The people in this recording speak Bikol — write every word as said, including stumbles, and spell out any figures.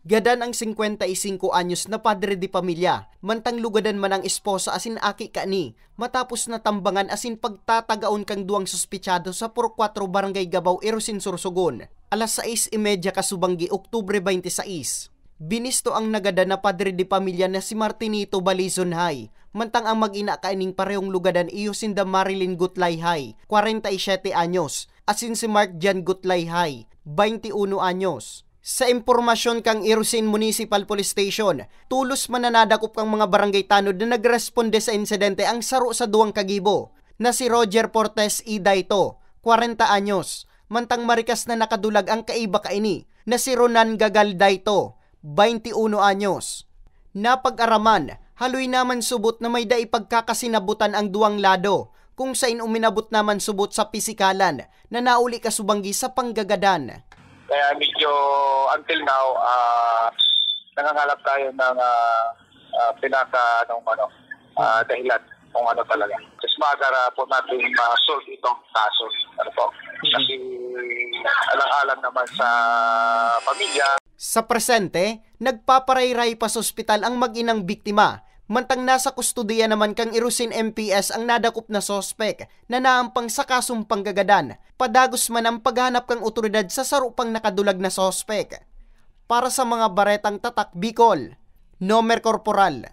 Gadan ang singkwenta y singko anyos na padre de pamilya, mantang lugadan man ang esposa asin aki kani, matapos natambangan asin pagtatagaon kan duwang suspechado sa Purok Cuatro, Barangay Gabao, Irosin, Sorsogon, alas sais y media kasubanggi, Oktubre twenty-six. Binisto ang nagadan na padre de pamilya na si Martinito Balizon Hay, mantang ang mag-ina kaining parehong lugadan iyo sinda Marilyn Gutlay Hay, kwarenta y siyete anyos, asin si Mark Jan Gutlay Hay, bainti uno anyos. Sa impormasyon kan Irosin Municipal Police Station, tolos man na nadakop kan mga barangay tanod na nagresponde sa insidente ang saro sa duwang kagibo, na si Roger Portes y Daito, kwarenta anyos, mantang marikas na nakadulag ang kaiba kaini, na si Ronan Gagal Daito, bainti uno anyos. Napag-araman, haloy naman subot na may dai pagkakasinabutan ang duwang lado, kung sain uminabot naman subot sa pisikalan na nauli kasubanggi sa panggagadan. Kaya medyo until now, ah, nangangalap tayo ng ah, ah, pinaka anong ano, ah, dahilan kung ano talaga. Mas maaga na po natin ma-solve itong kaso. Ano po? Kasi alang-alang naman sa pamilya. Sa presente, nagpaparayray pa sa ospital ang mag-inang biktima, mantang nasa kustodiya naman kan Irosin M P S ang nadakop na suspek na naampang sa kasong panggagadan. Padagos man ang paghanap kan otoridad sa saro pang nakadulag na suspek. Para sa mga baretang Tatak Bicol, Nomer Corporal.